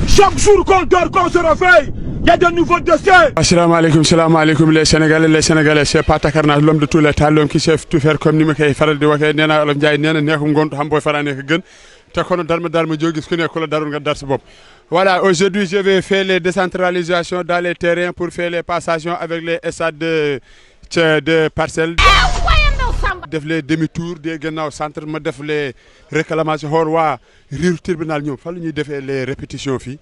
Chaque jour qu'on dort, qu'on se réveille, il y a de nouveaux dossiers. Assalamu alaikum les Sénégalais, c'est pas Takarna, l'homme de tous les temps, l'homme qui sait tout faire comme ni ma koy faral di waxee nee naa Olof Njaay nee na neexum ngont xam booy faraa nekk gën te kono dar ma joo gis ku nekk ku la darul nga dar sa bopp. Voilà, aujourd'hui je vais faire les décentralisations dans les terrains pour faire les passations avec les stades de parcelles. def les demi-tours des gannaaw centre ma def les réclamations xool waa riiru tribunal ñoom fan la ñuy defee les répétitions fii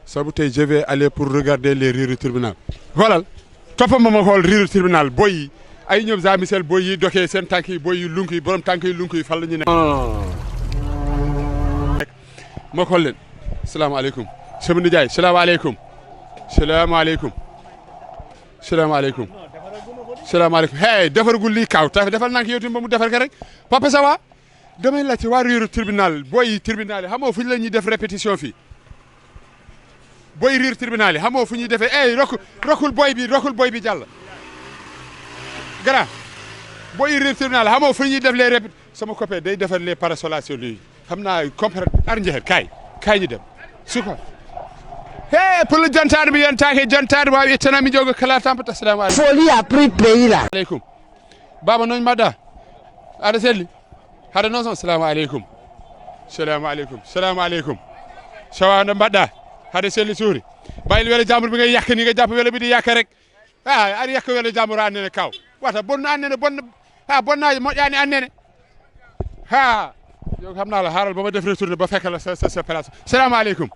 sabu tey je vais aller pour regarder les riiru tribunal xoolal toppam ma xool riiru tribunal boy yi ay ñoom Jean Michel boy yi doxee seen tànk yi boy yi lunk yi borom tànk yi lunk yi fan la ñu ne ma xool leen salaamaaleykum sama nijaay salaamaaleykum salaamaaleykum salaamaaleykum salaamaaleykum hey defaragul lii kaaw ta defal naa ko yow tamit ba mu defar ko rek Papa Sawa damay laajte waa riiru tribunal booy tribunal yi xamoo fu ñu la ñuy def répétition fii booy riiru tribunal yi xamoo fu ñuy defee hey rokul booy bi jàll. gara booy riiru tribunal yi xamoo fu ñuy def les répétitions sama copain day defar les parasolations yi xam naa comprendre ar njëxet kaay ñu dem su ko. Hey, pour le jantar bi yan taake jantar waaw ittana mi jogo kala tampa assalamu alaykum. Folie a pris pays là. Alaykum. Baba noñ madda. Ada selli. Hada non son assalamu alaykum. Assalamu alaykum. Assalamu alaykum. Sawana mbadda. Hada selli suuri. Bayil wele jambur bi ngay yak ni nga japp wele bi di yak rek. Ah, ari yak wele jambur annene kaw. Wata bonno annene bonno bonnaji moƴƴani annene. Ha. Yo xam naa la haral bama def retourner ba fekk la sa place. Assalamu alaykum.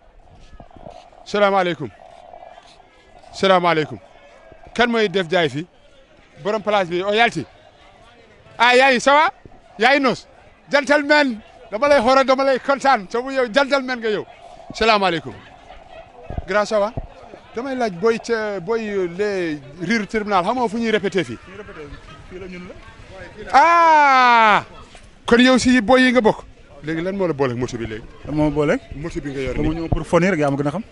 salaamaaleykum kan mooy def jaay fii borom place bi o yalti yaay sawa yaay nos gentleman dama lay xoolal dama lay kontaan so bu yow gentleman nga yow salaamaaleykum grand sawa damay laaj booy les riiru tribunal xamoo fu ñuy répété fii kon yow si booy yi nga bokk léegi lan moo la booleeg moto bi léegi lan moo ma booleeg moto bi nga yor dama ñëw pour foni rek yaa ma gën a xam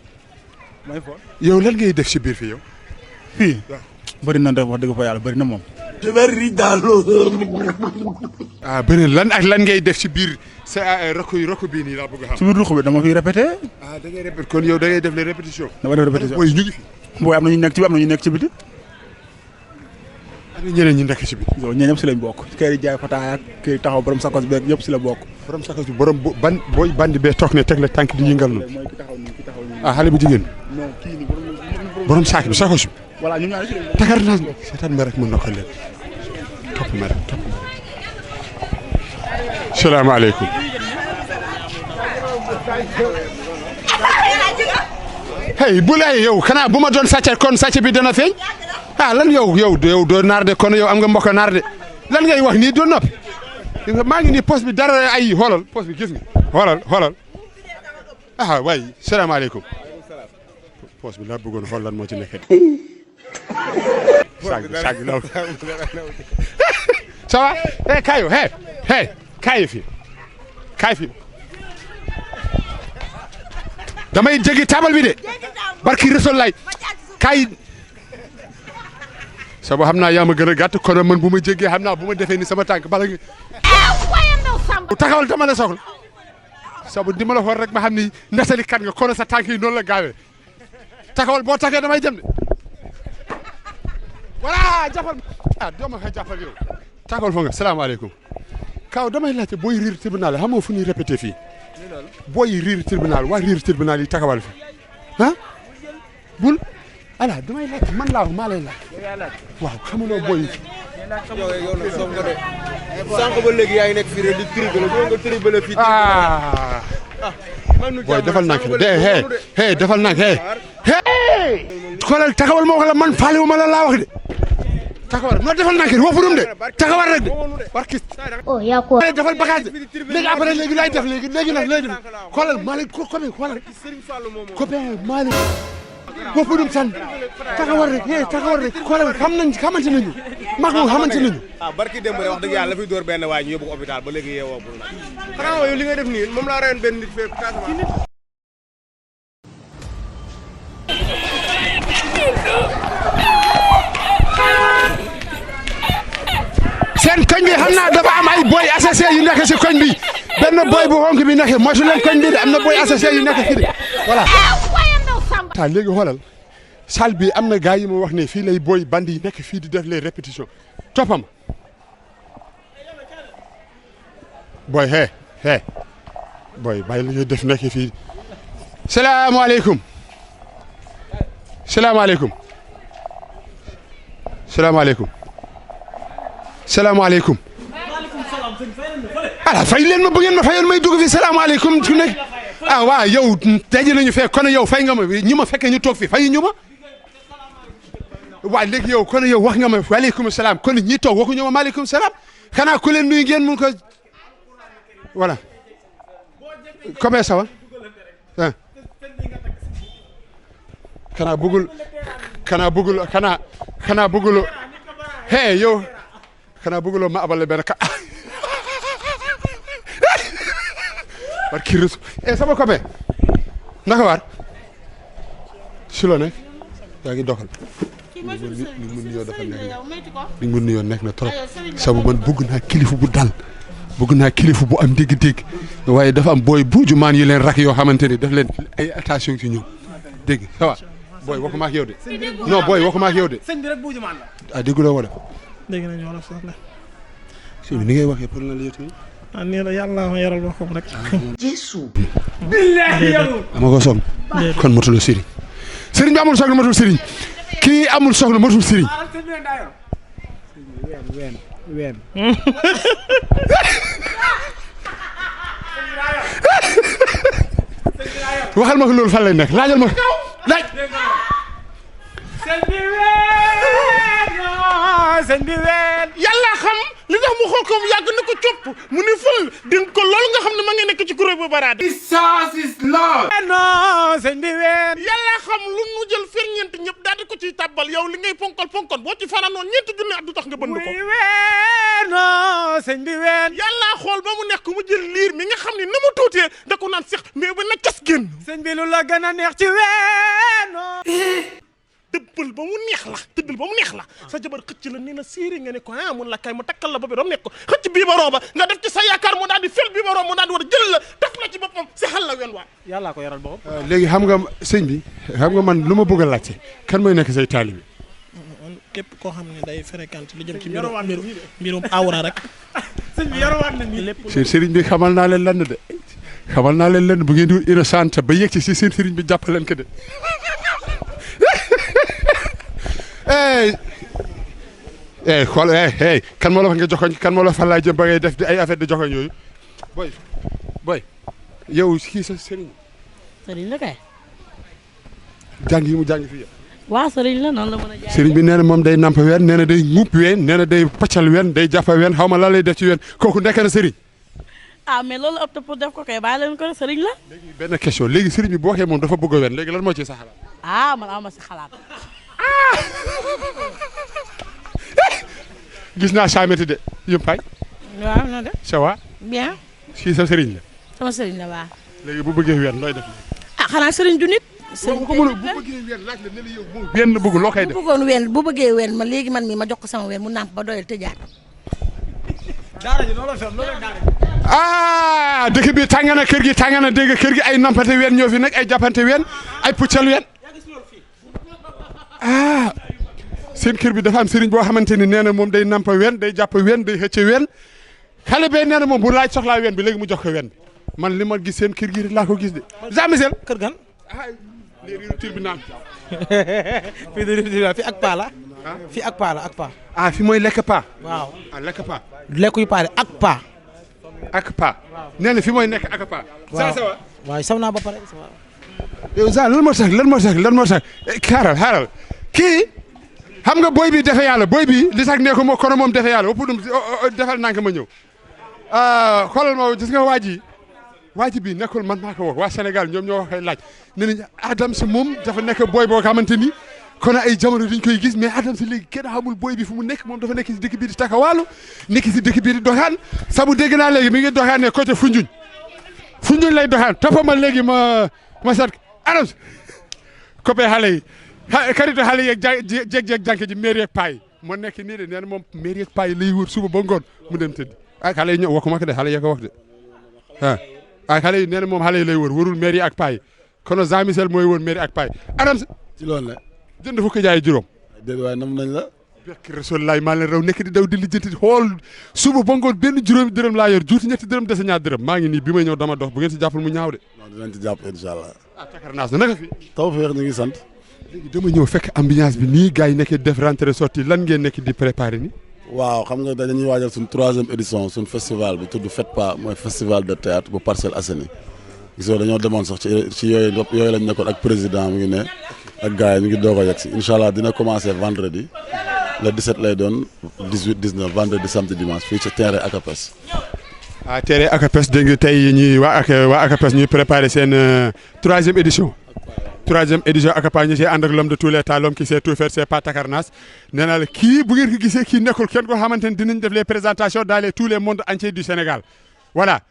may fo yow lan ngay def si biir fii yow fii bëri na def wax dëgg fa yàlla bëri na moom bëri lan ak lan ngay def si biir sa roku bii nii laa bëgg a xam si biir ruq bi dama fiy répété da ngay répété kon yow da ngay def les répétitions dama def répétition booy ñu ngi fi booy am na ñu nekk ci bi am na ñu nekk ci biti ak ñeneen ñi nekk ci biti yow ñee ñëpp si lañ bokk kër yi jaay fataay ak kër yi taxaw borom sakos beeg ñëpp si la bokk borom sakos bi borom booy bandi bee toog ne teg la tànk di yëngal noonu mooy ki taxaw nii xale bu jigéen non kii nii borom saak bi sakos bi voilà ñu ñaar si lañ takar naa seetaan ma rek mën na ko leen topp ma rek salaamaaleykum hey bu lay yow xanaa bu ma doon sàcc kon sàcc bi dana feeñ lan yow doo naar de kon yow am nga mbokk naar de lan ngay wax nii doo noppi maa ngi nii poste bi dara ay xoolal poste bi gis nga xoolal waay salaamaaleykum poste bi laa bëggoon xool lan moo ci nekk saag bi law ça va kayo kaay fi damay jéggi tabal bi de barki Rasul lay kaay sa boo xam naa yaa ma gën a gàtt kon man bu ma jéggee xam naa bu ma defee ni sama tànk bala nga taxawal dama la soxla sabu di ma la xool rek ma xam ni ndasali kat nga kon sa tànk yi noonu la gaawee taxawal boo taxee damay jëm de voilà jàppal doo ma xëy jàppal yow taxawal foo nga salaamaaleykum kaw damay laajte booy riir tribunal xamoo fu ñuy répété fii booy riir tribunal waa riir tribunal yi taxawal fi bul ala damay laaj man laa wax maa lay laaj waaw xamuloo booy yi. yow nag soog nga de sànq ba léegi yaa ngi nekk fii rek di tribunal boo nga tribunal fii. booy defal naa ko de defal naa ko xoolal taxawal ma wax la man faale wu ma la laa wax de taxawal non defal naa kii woo furum de taxawal rek de barki. oh yaa ko defal bagage léegi après léegi lay def léegi nag lay def xoolal Malick copain xoolal copain Malick woo furum san taxawal rek xoolal xamante nañu mag moom xamante nañu. barki démb rek wax dëgg yàlla la fiy dóor benn waay ñu yóbbu ko hôpital ba léegi yeewoo bul nag. xanaa yow li ngay def nii moom laa reyoon benn nit fee Casamance. seen koñ bi xam naa dafa am ay boy associé yu nekk si koñ bi benn boy bu xonk bi nekk moytu leen koñ bi de am na boy associé yu nekk fii de voilà. ta léegi xoolal salle bi am na gars yi ma wax ne fii lay boy bandi yi nekk fii di def les répétitions toppam boy boy bàyyi la ñuy def nekk fii. salaamaaleykum salaamaaleykum ala fay leen ma bu ngeen ma fayoon may dugg fi salaamaaleykum ku nekk waaw yow daje nañu fekk kon yow fay nga ma ñi ma fekkee ñu toog fi fayu ñu ma waaw léegi yow kon yow wax nga ma waaleykum salaam kon ñi toog waxuñu ma maaleykum salaam xanaa ku leen nuyu ngeen mun ko voilà comment ça va xanaa bëggul hey yow xanaa bëgguloo ma abal benn ka war kii resu sama copain naka waar si loo nekk yaa ngi doxal li mu nuyoo dafa nekk li mu nuyoo nekk na trop sabu man bëgg naa kilifa bu dal bëgg naa kilifa bu am dégg-dégg waaye dafa am booy buuju maan yi leen rak yoo xamante ni daf leen ay attention ci ñoom dégg ça va booy waxuma ak yow de non booy waxuma ak yow de sëñ bi rek buuju maan la dégguloo wala dégg nañu wala soxla sëñ bi ni ngay waxee pour la yëtu nii la yàlla ma yaral waxam rek Jésus billahi yow ama ko soxna kon matul sëriñ sëriñ bi amul soxla matul sëriñ kii amul soxla matul sëriñ ween waxal ma ko loolu fan lay nekk laajal ma laaj sëñ bi ween yàlla xam li tax mu xool ko yàgg na ko copp mu ni fël dénk ko loolu nga xam ne ma ngi nekk ci kuréel bu baraade non sëñ bi ween yàlla xam lu mu jël ferñeent ñëpp daal di ko ciy tàbbal yow li ngay ponkal boo ci fanaanoon ñeenti junni at du tax nga bënd ko ween non sëñ bi ween yàlla xool ba mu nekk mu jël liir mi nga xam ne na mu tuutee da ko naan sex mais ba na cas génn sëñ bi lu la gën a neex ci ween tëbbal ba mu neex la sa jabar xëcc la nee na séeri nga ne ko mun la kay mu takkal la ba bi doom nekk ko xëcc biibaroo ba nga def ci sa yaakaar mu daal di fel biibaroo mu daal di war a jël la def la ci boppam si xal la wen waa yàllaa ko yaral boppam léegi xam nga sëñ bi xam nga man lu ma bëgg a laajte kan mooy nekk say taalibe képp koo xam ne day fréquente lu jëm ci mbirum awra rek sëñ bi yarawaat na nii lépp sëriñ bi xamal naa leen lenn de bu ngeen di innocent ba yegg ci si seen sëriñ bi jàpp leen ko de xool kan moo la fa nga joxoñ kan moo la fa laa jëm ba ngay def di ay affaire de joxoñ yooyu boy yow kii sa sëriñ la kay. jàng yi mu jàng fii waaw sëriñ la noonu la mën a jaay sëriñ bi nee na moom day namp ween nee na day ŋupp ween nee na day paccal ween day jàppa ween xaw ma la lay def ci ween kooku nekk na sëriñ mais loolu ëpp pour def ko kay bàyyi leen ko sëriñ la léegi benn question léegi sëriñ bi boo waxee moom dafa bëgg a ween léegi lan moo ci sa xalaat man ama si xalaat gis naa saameti de yëmpaay waaw na de ça va bien si sa sëriñ la sama sëriñ la waaw léegi bu bëggee ween looy def xanaa sëriñ du nit sëriñ ko mën bu bëggee ween laaj la ne la yow moom ween bëgg loo koy def bu bëggee ween ma léegi man mi ma jox ko sama ween mu nàmp ba doyal tëjaat daara ji noonu la fel loolu daara dëkk bi tàng na kër gi tàng na dégg kër gi ay nampate ween ñoo fi nekk ay jàppante ween ay puccal ween seen kër bi dafa am sëriñ boo xamante ni nee na moom day nampa ween day jàpp ween day xëcc ween xale bee nee na moom bu laaj soxlaa ween bi léegi mu jox ko ween bi man li ma gis seen kër gi laa ko gis de Jean Michel kër gan léegi tribunal fii de fii ak paa la fii ak paa la ak paa fi mooy lekk paa waaw lekk paa lekk yu paa de ak paa nee na fi mooy nekk ak paa waaw saw naa ba pare yow Jean lan moo tax xaaral kii xam nga booy bi defe yàlla booy bi li sax ne ko moo kono moom defe yàlla ëpp dum defal nank ma ñëw xoolal ma gis nga waa ji bi nekkul man maa ko wax waa Sénégal ñoom ñoo waxee laaj ne nañ Adams moom dafa nekk booy boo xamante ni kon ay jamono duñ koy gis mais Adams léegi kenn xamul booy bi fu mu nekk moom dafa nekk si dëkk bii di taxawaalu nekk si dëkk bii di doxaan sabu dégg naa léegi mi ngi doxaanee côté Foundiougne lay doxaan toppama léegi ma sat Adams copain xale yi xaritu xale yeeg jéeg jànk ji mairie ak paa moo nekk nii de nee na moom mairie ak paa yi lay wër suba ba ngoon mu dem tëdd ak xale yi ñëw waxuma ko de xale yi ko wax de ak xale yi nee na moom xale yi lay wër wërul mairie ak paa yi kono Jean Michel mooy wër mairie ak paa yi Adams ci loolu la jënd fukki jaay juróom déedéet waaye nam nañ la bekk Rasulullaay maa leen raw nekk di daw di lijjanti xool suba ba ngoon benn juróomi dërëm laa yor juuti ñetti dërëm dese ñaar dërëm maa ngi nii bi may ñëw dama dox bu ngeen si jàppal mu ñaaw de non dinañ ci jàpp incha allah takarnaas na naka fi taw feex ñu ngi sant léegi dama ñëw fekk ambiance bi nii gars yi nekk def rentrée sortie lan ngeen nekk di préparer ni waaw xam nga dañuy waajal suñ 3e édition suñ festival bi tudd FETPA mooy festival de théâtre bu Parcelles Assainies gis nga dañoo demoon sax ci yooyu lañ nekkoon ak président mu ngi ne ak gars yi ñu ngi doog a yegg si incha allah dina commencer vendredi le 17 lay doon 18 19 vendredi samedi dimanche fii ci terrain Akapes. terrain Akapes dégg nga tey ñuy waa Akapes ñuy préparer seen 3e édition. 3e édition Akapa ñu see ànd ak l'homme de tous les temps l'homme qui sait tout faire c'est pas takarnas nee naa la kii bu ngeen ko gisee kii nekkul kenn koo xamante ni dinañ def les présentations dans tous les mondes entiers du Sénégal voilà.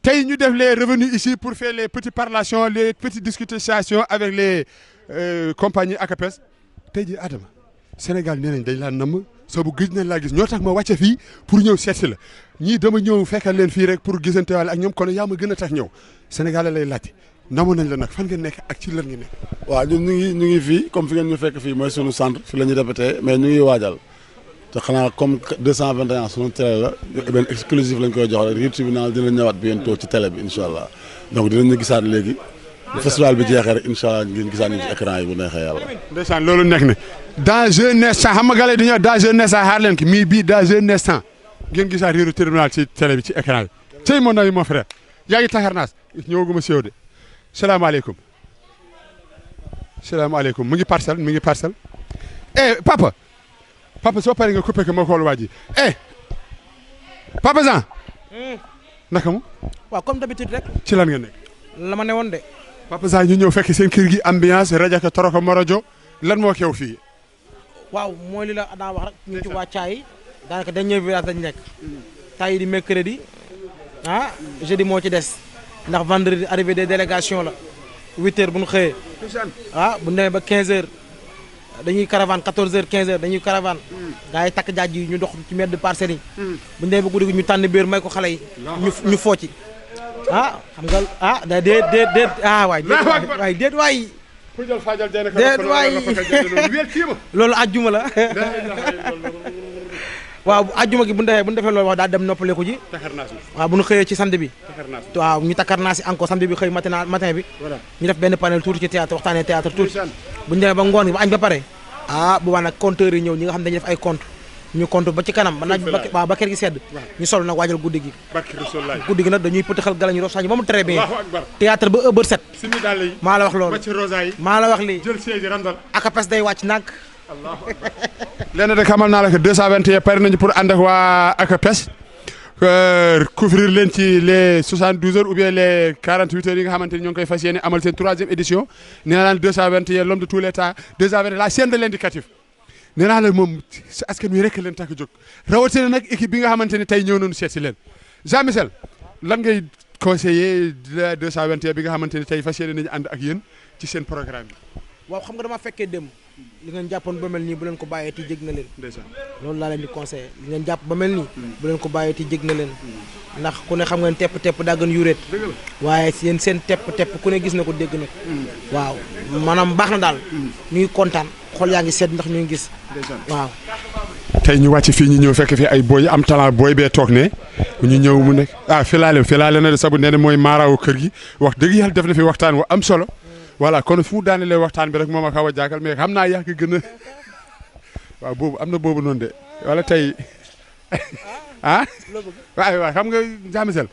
tey ñu def les revenus ici pour faire les petites parlations les petites discutations avec les compagnies Akapes tey jii Adama Sénégal nee nañ dañ laa namm soo bu gëj nañ laa gis ñoo tax ma wàcce fii pour ñëw seet si la ñii dama ñëw fekkal leen fii rek pour gisante waale ak ñoom kon yaa ma gën a tax ñëw Sénégal lay laajte namoon nañ la nag fan ngeen nekk ak ci lan ngeen nekk. waaw ñun ñu ngi fii comme fi ngeen ñu fekk fii mooy sunu centre fi la ñuy répété mais ñu ngi waajal te xanaa comme 221 sunu télé la benn exclusif lañ koy jox rek Rive Tribunal dina ñëwaat bientôt ci télé bi incha allah donc dinañu gisaat léegi bu festival bi jeexee rek incha allah ngeen gisaat ñu ci écran yi bu neexee yàlla. ndeysaan loolu nekk na dans un instant xam nga gars yi dañoo dans un instant xaar leen ki mii bii dans un instant ngeen gisaat Rive Tribunal ci télé bi ci écran bi tey mon ami mon frère yaa ngi taxarnaas ñëwaguma si yow de salaamaaleykum salaamaaleykum mu ngi parcelle papa soo paree nga coupé ko ma xool waa ji papa Jean naka mu waaw comme d'habitude rek ci lan nga nekk la ma ne woon de papa Jean ñu ñëw fekk seen kër gi ambiance rajo ko toroko morojo lan moo xew fii waaw mooy li la daa wax rek ñu ci wàccaay daanaka dernier village lañ nekk tay di mercredi jeudi moo ci des ndax vendredi arrivée des délégations la 8h bu ñu xëyee bu ñu demee ba 15h dañuy caravane 14h 15h dañuy caravane gars yi takk jaaj yi ñu dox ci mbedd Parcelles yi bu ñu demee ba guddi gi ñu tànn biir may ko xale yi ñu foo ci xam nga da déet waay déet waay déet waay loolu ajjuma la waaw ajjuma gi bu ñu defee loolu wax daal dem noppaleku ji waaw bu ñu xëyee ci samedi bi waaw ñu takarnaasi encore samedi bi xëy matin bi ñu def benn panel tuuti ci théâtre waxtaanee théâtre tuuti bu ñu demee ba ngoon gi ba añ ba pare bu baax nag compteurs yi ñëw ñi nga xam ne dañuy def ay compte ñu compte ba ci kanam ba naaj waaw ba kër gi sedd ñu sol nag waajal guddi gi guddi gi nag dañuy pëtëxal galañu rof sañu ba mu très bien théâtre ba heure set maa la wax loolu maa la wax lii Akapes day wàcc nag lenn de xamal naa la que 221 pare nañu pour ànd ak waa Akapes couvrir leen ci les 72 heures ou bien les 48 heures yi nga xamante ni ñoo ngi koy fas yéene amal seen 3e édition nee naa leen 221 l'homme de tous les temps 221 la chaîne de l'indicatif nee naa la moom askan wi rek leen tax a jóg rawatina nag équipe bi nga xamante ni tey ñëw nañu seet si leen Jean Michel lan ngay conseiller la 221 bi nga xamante ni tey fas yéene nañu ànd ak yéen ci seen programme bi. waaw xam nga dama fekkee dem li ngeen jàppoon ba mel nii bu leen ko bàyyee ti jég na leen loolu laa leen di conseillé li ngeen jàpp ba mel nii bu leen ko bàyyee ti jég na leen ndax ku ne xam ngeen tepp daa gën yuréet waaye yéen seen tepp ku ne gis na ko dégg na waaw maanaam baax na daal ñu ngi kontaan xol yaa ngi sedd ndax ñu ngi gis waaw tey ñu wàcc fii ñu ñëw fekk fi ay booy am talent booy bee toog ne ñu ñëw mu nekk fi laa leen de sabu nee na mooy maaraawu kër gi wax dëgg yàlla def na fi waxtaan wa am solo voilà kon fu mu daanelee waxtaan bi rek moom a xaw a jàkkal mais xam naa yàq gën a waaw boobu am na boobu noonu de wala tey waaw xam nga Jean Michel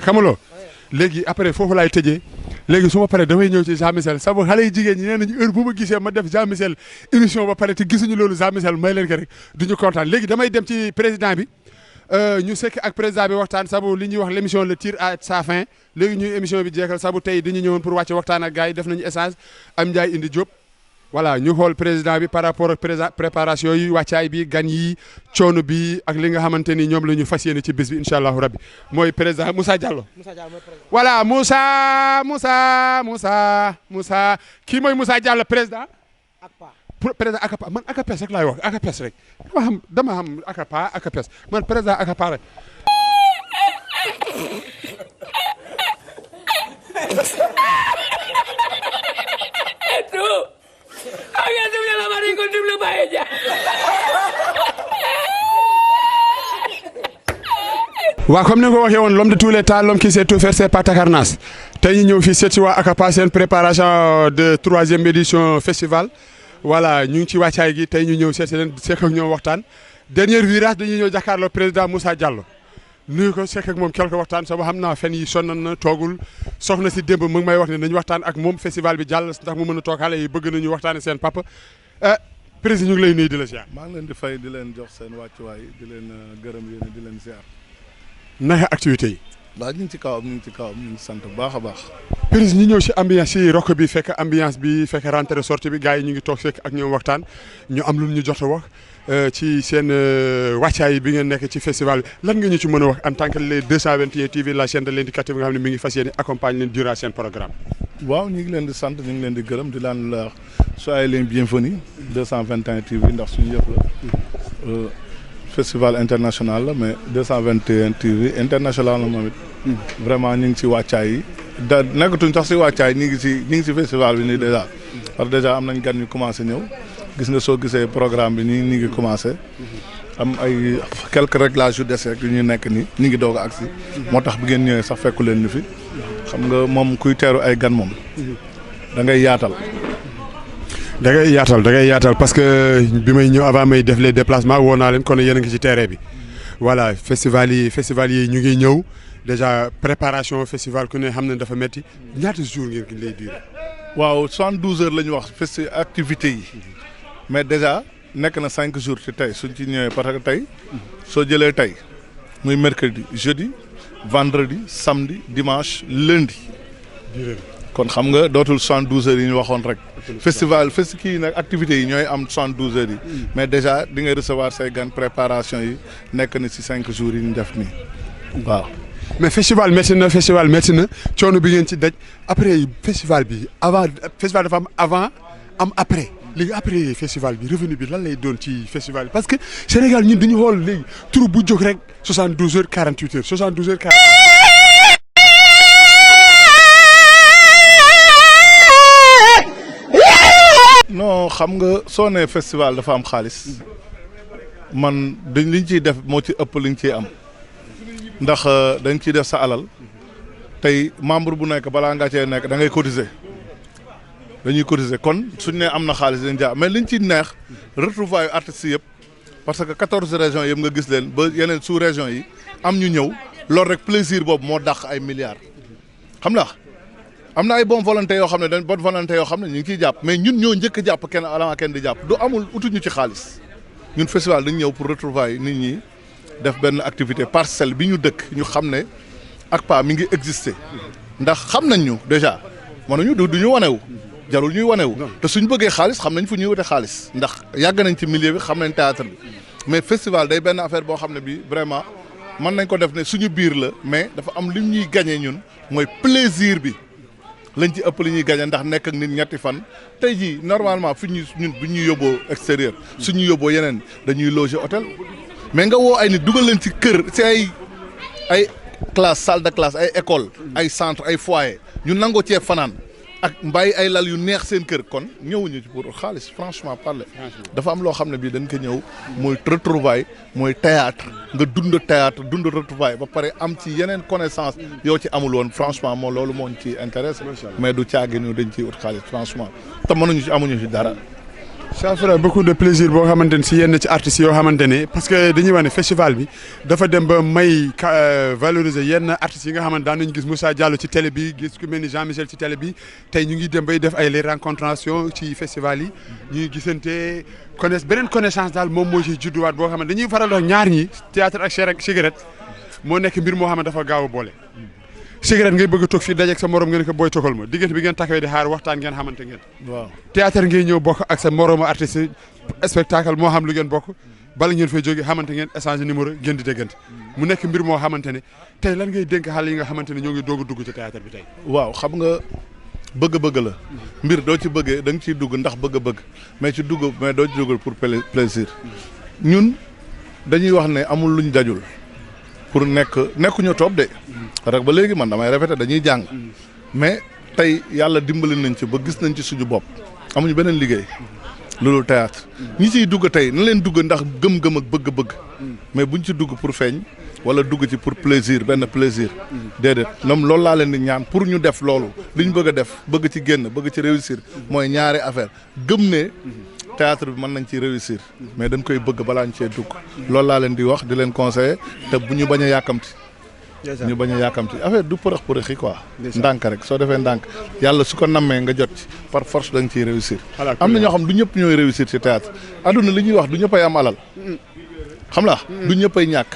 xamuloo léegi après foofu laay tëjee léegi su ma paree damay ñëw ci Jean Michel sabu xale yi jigéen ñi nee nañu heure bu ma gisee ma def Jean Michel émission ba pare te gisuñu loolu Jean Michel may leen ko rek duñu kontaan léegi damay dem ci président bi ñu sekk ak président bi waxtaan sabu li ñuy wax l' émission le tire à sa fin léegi ñuy émission bi jeexal sabu tey dañu ñëwoon pour wàcce waxtaan ak gars yi def nañu échange am Ndiaye indi Diop voilà ñu xool président bi par rapport ak préparation yi wàccaay bi gan yi coono bi ak li nga xamante ni ñoom la ñu fas yéene ci bis bi incha allahu rabbi mooy président Moussa Diallo. voilà Moussa kii mooy Moussa Diallo président. président ACAPA man ACAPES rek laay wax ACAPES rek dama xam ACAPA ACAPES man président ACAPA rek. waaw comme ni nga ko waxee woon l'homme de tous les temps l'homme qui sait tout faire c'est pas Takarnas tey ñu ñëw fii seet si waa ACAPA seen préparation de 3e édition festival voilà ñu ngi ci wàccaay gi tey ñu ñëw seet si leen sekk ak ñoom waxtaan dernier virage dañuy ñëw jàkkaarloo président Moussa Diallo nuyu ko sekk ak moom quelque waxtaan sama xam naa fen yi sonnan na toogul soxna si démb mu ngi may wax ne nañu waxtaan ak moom festival bi jàll ndax mu mën a toog xale yi bëgg nañu waxtaane seen papa président ñu ngi lay nuyu di la ziar. maa ngi leen di fay di leen jox seen wàccuwaay di leen gërëm yéen di leen ziar. naka activité yi. waaw ñu ngi ci kawam ñu ngi sant bu baax a baax. président ñu ñëw si ambiance si rock bi fekk ambiance bi fekk rentrée sortie bi gars yi ñu ngi toog fekk ak ñoom waxtaan ñu am lu ñu jot a wax ci seen wàccaay bi ngeen nekk ci festival bi lan nga ñu ci mën a wax en tant que les 221 TV la chaîne de l'indicatif nga xam ne mi ngi fas yéene accompagne leen durant seen programme. waaw ñu ngi leen di sant ñu ngi leen di gërëm di laan la soyez les bienvenus 221 TV ndax suñu yëf la festival international la mais 221 TV international la moom it vraiment ñu ngi ci wàccaay yi da nekkatuñ sax si wàccaay ñu ngi si festival bi nii déjà parce que déjà am nañ gan ñu commencé ñëw gis nga soo gisee programme bi nii ñu ngi commencé am ay quelques réglages yu des rek yu ñu nekk nii ñu ngi doog a agsi moo tax bi ngeen ñëwee sax fekku leen ñu fi xam nga moom kuy teeru ay gan moom da ngay yaatal. da ngay yaatal parce que bi may ñëw avant may def les déplacements woo naa leen kon yéen a ngi ci terrain bi voilà festival yi ñu ngi ñëw déjà préparation festival ku ne xam ne dafa metti ñaata jours ngeen lay durer. waaw 72 heures la ñu wax activité yi mais déjà nekk na 5 jours ci tey suñ ci ñëwee parce que tey soo jëlee tey muy mercredi jeudi vendredi samedi dimanche lundi. kon xam nga dootul 72 heures yi ñu waxoon rek. festival kii nag activités yi ñooy am 72 heures yi. mais déjà di nga recevoir say gan préparation yi nekk na ci 5 jours yi ñu def nii waaw. mais festival métti na coono bi ngeen ci daj après festival bi festival dafa am avant am après léegi après festival bi revenu bi lan lay doon ci festival bi parce que Sénégal ñun duñu xool léegi tur bu jóg rek 72 heures 48 heures 72 heures 48. non xam nga soo nee festival dafa am xaalis man liñ ciy def moo ci ëpp liñ ciy am ndax dañ ciy def sa alal tey membre bu nekk balaa nga cee nekk da ngay cotiser dañuy cotiser kon suñ ne am na xaalis dañ jaa mais liñ ciy neex retrouvailles artistes yëpp parce que 14 régions yëpp nga gis leen ba yeneen sous régions yi am ñu ñëw loolu rek plaisir boobu moo dàq ay milliards xam nga am na ay bonne volonté yoo xam ne dañ bonne volonté yoo xam ne ñu ngi ciy jàpp mais ñun ñoo njëkk a jàpp kenn avant kenn di jàpp du amul utuñu ci xaalis ñun festival dañ ñëw pour retrouvailles nit ñi def benn activité parcelle bi ñu dëkk ñu xam ne ACPA mi ngi exister ndax xam nañ ñu déjà mënuñu du ñu wanewu jarul ñuy wanewu te suñ bëggee xaalis xam nañ fu ñuy wute xaalis ndax yàgg nañ ci milieu bi xam nañ théâtre bi mais festival day benn affaire boo xam ne bi vraiment mën nañ ko def ne suñu biir la mais dafa am li ñuy gagné ñun mooy plaisir bi lañ ci ëpp li ñuy gagné ndax nekk ak nit ñetti fan tey jii normalement fi ñun bu ñuy yóbboo extérieur suñu yóbboo yeneen dañuy loger hôtel mais nga woo ay nit dugal leen ci kër ci ay classe salle de classe ay école ay centre ay foyer ñu nangoo cee fanaan ak mbàyyi ay lal yu neex seen kër kon ñëwuñu ci pour xaalis franchement parler dafa am loo xam ne bii dañ ko ñëw mooy retrouvaille mooy théâtre nga dund retrouvaille ba pare am ci yeneen connaissance yoo ci amul woon franchement moo loolu moo ñu ci intéressé mais du caagi ñu dañ ciy ut xaalis franchement te mënuñu ci amuñu ci dara ça fera beaucoup de plaisir boo xamante ne si yenn ci artistes yoo xamante ne parce que dañuy wax ne festival bi dafa dem ba may valoriser yenn artistes yi nga xamante daan nañu gis Moussa Diallo ci télé bi gis ku mel ni Jean-Michel ci télé bi tey ñu ngi dem bay def ay les rencontrations ci festival yi ñuy gisante beneen connaissance daal moom moo ciy judduwaat boo xamante dañuy faral di ñaar ñi théâtre ak cigarette moo nekk mbir moo xam ne dafa gaaw a boole. cigarette ngay bëgg a toog fii dajeeg sa morom ngeen ko booy togal ma diggante bi ngeen takkawee di xaar waxtaan ngeen xamante ngeen. waaw théâtre ngay ñëw bokk ak sa moromu artiste spectacle moo xam lu ngeen bokk bala ngeen fay jógee xamante ngeen échange numéro ngeen di déggante mu nekk mbir moo xamante ne tey lan ngay dénk xale yi nga xamante ne ñoo ngi doog a dugg ci théâtre bi tey. waaw xam nga bëgg-bëgg la mbir doo ci bëggee da nga ciy dugg ndax bëgg-bëgg mais ci dugg mais doo ci dugg pour plaisir ñun dañuy wax ne amul luñ dajul pour nekkuñu toog de rek ba léegi man damay répété dañuy jàng mais tey yàlla dimbali nañ ci ba gis nañ ci suñu bopp amuñu beneen liggéey loolu théâtre ñi ciy dugg tey na leen dugg ndax gëm-gëm ak bëgg-bëgg mais buñ ci dugg pour feeñ wala dugg ci pour plaisir benn plaisir déedéet ñoom loolu laa leen di ñaan pour ñu def loolu li ñu bëgg a def bëgg ci génn bëgg ci réussir mooy ñaari affaire gëm ne théâtre bi mën nañ ci réussir mais dañ koy bëgg balaa ñu cee dugg loolu laa leen di wax di leen conseiller te bu ñu bañ a yàkkamti ñu bañ a yàkkamti affaire du përëx përëxi quoi ndànk rek soo defee ndànk yàlla su ko nammee nga jot ci par force da nga ciy réussir am na ñoo xam du ñëpp ñooy réussir ci théâtre adduna li ñuy wax du ñëppay am alal xam la du ñëppay ñàkk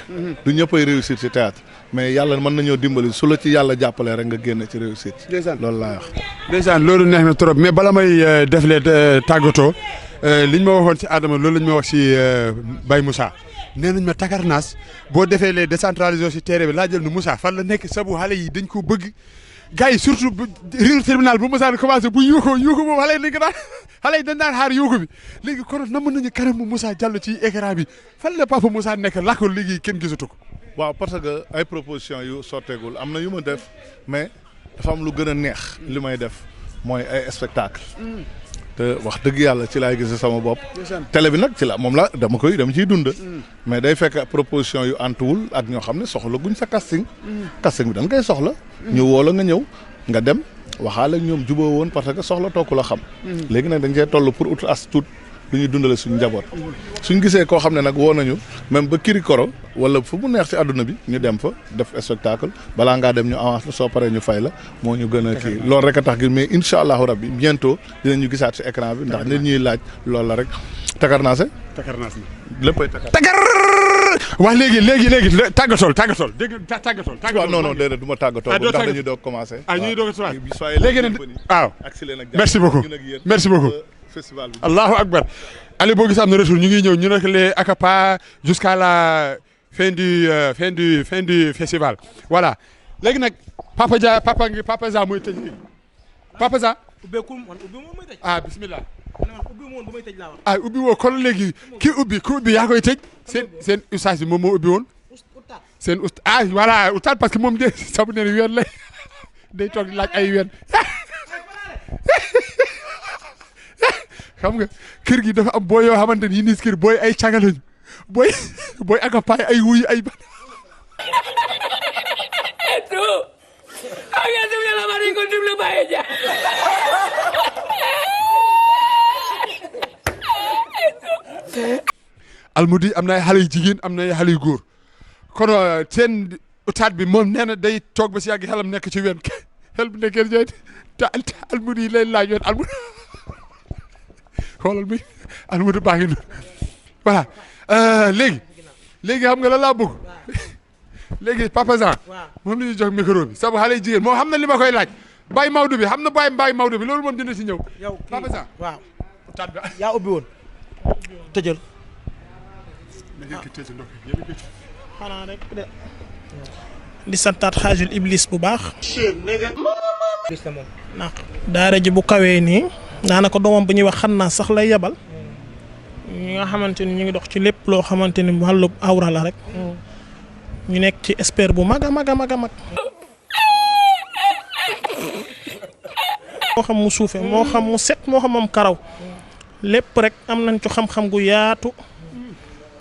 du ñëppay réussir ci théâtre mais yàlla mën nañoo dimbali su la ci yàlla jàppalee rek nga génn ci réussir loolu laa wax ndeysaan loolu neex na trop mais bala may def lee tàggatoo liñ ma waxoon ci Adama loolu lañ ma wax ci Baye Moussa nee nañ ma Takarnass boo defee les décentralisation ci terrain bi laa jël nu Moussa fan la nekk sabu xale yi dañ ko bëgg gars yi surtout riiru terminal bu Moussa commencé bu yuuxoo boobu xale yi dañ ko daan xale yi dañ daan xaar yuuxu bi léegi kon nam nañu kanamu Moussa Diallo ci écran bi fan la papa Moussa nekk làkk léegi kenn gisatu ko. waaw parce que ay proposition yu sotteegul am na yu ma def mais dafa am lu gën a neex li may def mooy ay spectacle te wax dëgg yàlla ci laay gis sama bopp télé bi nag ci la moom la dama ciy dund mais day fekk proposition yu antuwul ak ñoo xam ne soxla guñ sa casting bi dañ koy soxla ñu woo la nga ñëw nga dem waxaale ak ñoom juboo woon parce que soxla tokku la xam léegi nag dañ cee toll pour ut as tuut lu ñuy dundale suñu njaboot suñ gisee koo xam ne nag woo nañu même ba Kirikoro wala fu mu neex ci àdduna bi ñu dem fa def spectacle balaa ngaa dem ñu avance la soo paree ñu fay la moo ñu gën a kii loolu rek a tax gi mais incha allahu rabbi bientôt dinañu gisaat ci écran bi ndax nit ñuy laaj loolu la rek Takarnass léppay Takar wax léegi tàggatool dégg nga tàggatool waaw non déedéet du ma tàggatoo ndax dañuy doog commencé ñuy doog a léegi nag waaw merci beaucoup festival bi allahu akbar Ali boo gis am na retour ñu ngi ñëw ñu nekk les acapa jusqu'à la fin du festival voilà léegi nag Papa Za mooy tëj léegi Papa Za ubbeeku man ubbi moom mooy tëj bismillah ubbi moom bu may tëj laa wax ubbi woo kon léegi ki ubbi yaa koy tëj seen ustaas bi moom moo ubbi woon seen voilà ustaas parce que moom de sabu ne ween lay day toog di laaj ay ween xam nga kër gi dafa am booy yoo xamante ni yi kër booy ay cagalañu booy akapaay ay wuyu ay ban Almudi am na ay xale yu jigéen am na ay xale yu góor kon seen utaat bi moom nee na day toog ba si yàgg xelam nekk ci wen xel bu nekkee jooy te Almudi lay laaj yoon Almudi xoolal bi Almudi baa ngi noonu voilà léegi xam nga lan laa bëgg léegi Papa Za moom la ñuy jox micro bi sabu xale yu jigéen moom xam na li ma koy laaj Baye Maodo bi xam na Baye Maodo bi loolu moom dina si ñëw. yow Papa Za waaw yaa ubbi woon tëjal. xanaa rek di santaat xaajul iblis bu baax. ndax daara ji bu kawee nii daanaka doomam bu ñuy wax xam naa sax lay yebal ñi nga xamante ni ñu ngi dox ci lépp loo xamante ni wàllu awra la rek ñu nekk ci expert bu mag a mag a mag a mag. moo xam mu suufe moo xam mu set moo xam moom karaw lépp rek am nañ ci xam-xam gu yaatu.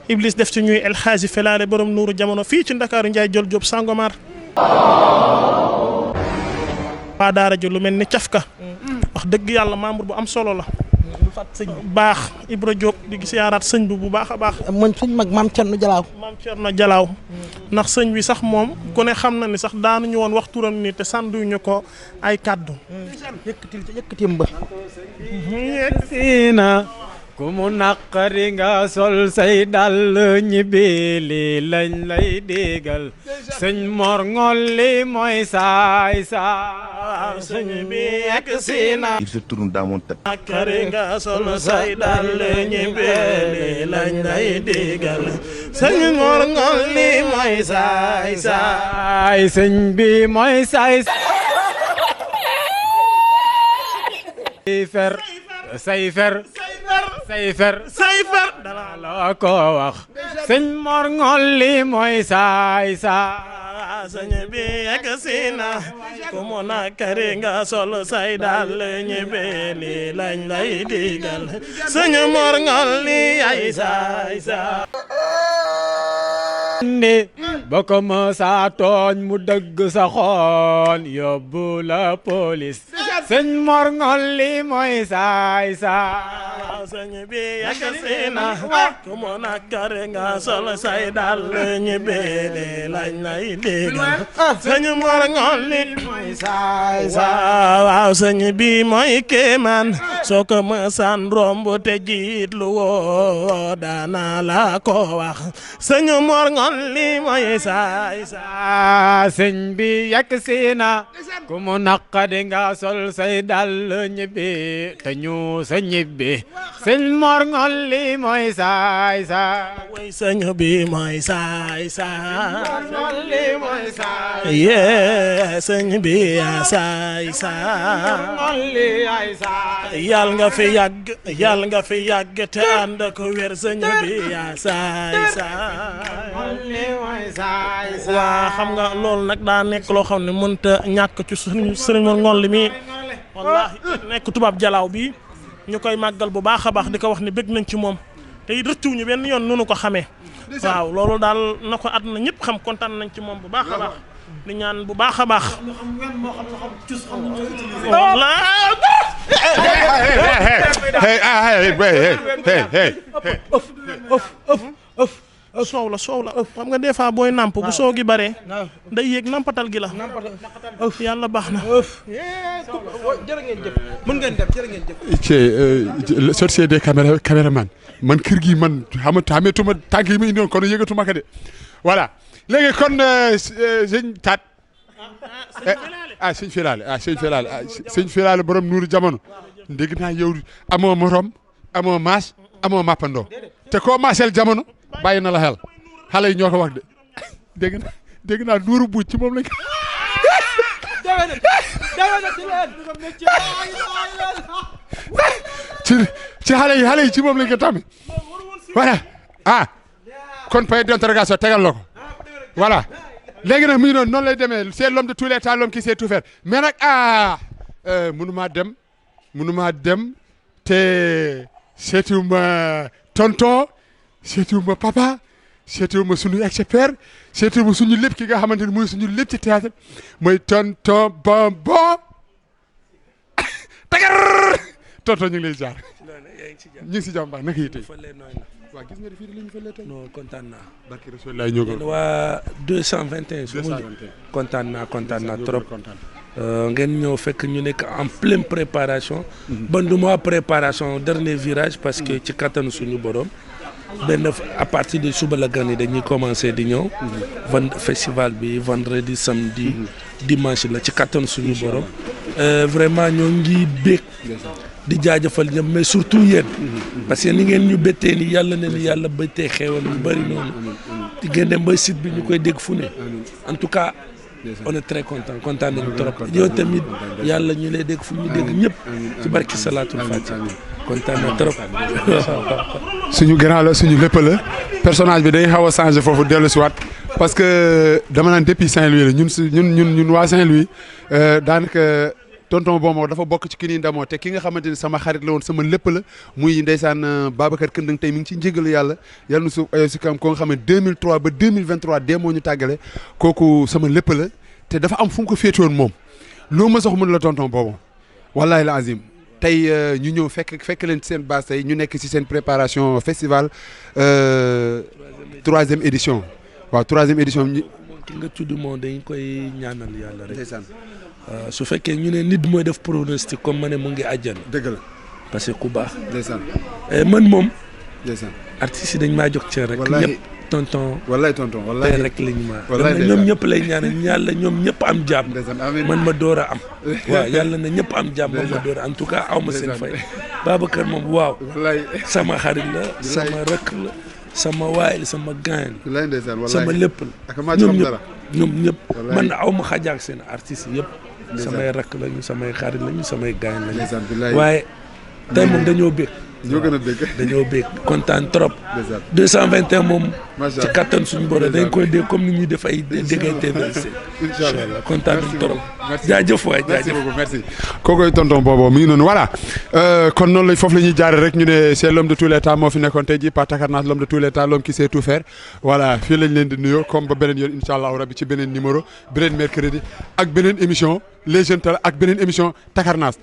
Iblis def ci ñuy El Hadji Felaale borom nuuru jamono fii ci Ndakaaru Njaay jël Jóob Sangomar waa daara ji lu mel ni cafka wax dëgg yàlla membre bu am solo la baax Ibra Diop di siyaaraat sëñ bi bu baax a baax. man suñ mag maam Thierno Jalaaw. maam Thierno Jalaaw ndax sëñ bi sax moom ku ne xam na ni sax daanuñu woon wax turam ni te sanduñu ko ay kàddu. yëkkatim ba. yegsi na ku mu naqari nga sol say dal ñibbi li lañ lay digal sëñ Mor Ngolli mooy saay saay sëñ bi yegsi na il se tourne dans mon tête. naqari nga sol say dal ñibbi li lañ lay digal sëñ Mor Ngolli mooy saay saay sëñ bi mooy saay fer sayfer dana la ko wax sëñ Mor Ngolli mooy saay saay sëñ bi yegsi na ku mu naqari nga sol say dal ñibbi li lañ lay digal sëñ Mor Ngolli ay saay saay ba ko mësa tooñ mu dëgg sa xoon yóbbu la police sëñ Mor Ngolli mooy saay saay sëñ bi yegsi na ku mu naqari nga sol say dal ñibbi li lañ lay digal sëñ Mor Ngolli mooy saay saay waaw sëñ bi mooy kéemaan soo ko mësaan romb te jiitlu woo daana la ko wax sëñ Mor Ngolli mooy saay saay sëñ bi yegsi na ku mu naqari nga sol say dal ñibbi te ñu sa ñibbi sëñ Mor Ngolli mooy saay saay way sëñ bi mooy saay saay Ngolli mooy saay yee sëñ bi yaa saay saay Ngolli ay saay yàlla nga fi yàgg te ànd ko wér sëñ bi yaa saay saay Ngolli mooy saay saay waa xam nga loolu nag daa nekk loo xam ne mënta ñàkk ci suñu sëriñ Mor Ngolli mi wallaahi nekk tubaab jalaaw bi ñu koy màggal bu baax a baax di ko wax ni bëgg nañ ci moom te it rëccuwuñu benn yoon nunu ko xamee waaw loolu daal na ko àdduna ñëpp xam kontaan nañ ci moom bu baax a baax di ñaan bu baax a baax soow la xam nga des fois booy namp bu soow gi bare day yéeg nampatal gi la yàlla baax na jërë ngeen jëf mën ngeen dem jërë ngeen jëf. ci sorcier des caméraman man kër gi man xamatuma tànk yi ma indi woon kon yëgatuma ko de voilà léegi kon sëñ Taat sëñ Filaale borom nuuru jamono dégg naa yow amoo morom amoo maas amoo mappandoo te koo maaseel jamono bàyyi na la xel xale yi ñoo ko wax de dégg naa nuuru buuj ci moom lañ ko ci xale yi ci moom lañ ko tamit voilà kon point d'interrogation tegal la ko voilà léegi nag mu ngi noonu lay demee c'est l'homme de tous les temps, l'homme qui sait tout faire mais nag mënumaa dem te seetiwuma tonton seetiwuma papa seetiwuma suñu expert seetiwuma suñu lépp ki nga xamante ni mooy suñu lépp ci théâtre mooy tonton bonbon tagar tonton ñu ngi lay jaar ñu ngi si jàmm baax naka yi tey waaw gis nga fii li ñu fa lee tey non kontaan naa barki Rasulullah ñoo ko waa 221 su mu kontaan naa trop ngeen ñëw fekk ñu nekk en pleine préparation ban du mois préparation dernier virage parce que ci kattanu suñu borom benn à partir de suba la gan yi dañuy commencé di ñëw festival bi vendredi samedi dimanche la ci kattanu suñu borom vraiment ñoo ngi bég di jaajëfal ñëpp mais surtout yéen parce que ni ngeen ñu bettee ni yàlla ne ni yàlla bettee xeewal yu bëri noonu di ngeen dem ba site bi ñu koy dégg fu ne en tout cas on est très kontaan nañu trop yow tamit yàlla ñu lay dégg fu ñu dégg ñëpp ci barki salaatul fatiha kontaan na trop. suñu grand la suñu lépp la personnage bi day xaw a changé foofu dellu si waat parce que dama naan depuis Saint-Louis la ñun waa Saint-Louis daanaka tonton Bomo dafa bokk ci ki ni ndamoo te ki nga xamante ni sama xarit la woon sama lépp la muy ndeysaan Babacar Këndëng tey mi ngi ci njëgalu yàlla na su si kam ko nga xam ne 2003 ba 2023 dee moo ñu tàggale kooku sama lépp la te dafa am fu mu ko féete woon moom loo ma sax mën la tonton Bomo wallahi la azim tey ñu ñëw fekk leen seen base tey ñu nekk ci seen préparation festival 3e édition waaw 3e édition. ki nga tudd moom dañ koy ñaanal yàlla rek. su fekkee ñu ne nit mooy def pronostic comme ma ne mu ngi àjjana. dëgg la parce que ku baax. ndeysaan man moom. ndeysaan artistes yi dañ maa jox cër rek. ñëpp tonton. wallaay tonton wallaay tey rek lañ ma. wallaay ñoom ñëpp lay ñaanal yàlla ñoom ñëpp am jàmm. amiin man ma door a am. waaw yàlla na ñëpp am jàmm man ma door a en tout cas aw ma seen fay. Babacar moom waaw. wallaay sama xarit la. sama rëkk la. sama waay sama gaañ la. sama lépp la. ñoom ñëpp man aw ma xajaak seen artistes yëpp. samay rakk lañu samay xarit lañu samay gaañ lañu. waaye tey moom dañoo bëgg. ñoo gën a bëgg dañoo bëgg kontaan trop. 221 moom. ci kattan suñu borom dañ koy dégg comme ni ñuy def ay déggee TVC. incha allah kontaan nañ trop. jaajëf waay jaajëf merci. kookoy tonton boobu mi ngi noonu voilà kon noonu la foofu la ñuy jaare rek ñu ne c'est l'homme de tous les temps moo fi nekkoon tey jii Pa Takarnass l'homme de tous les temps l'homme qui sait tout faire voilà fii lañ leen di nuyoo comme ba beneen yoon incha allahu rabbi ci beneen numéro beneen mercredi ak beneen émission les jeunes talents ak beneen émission Takarnass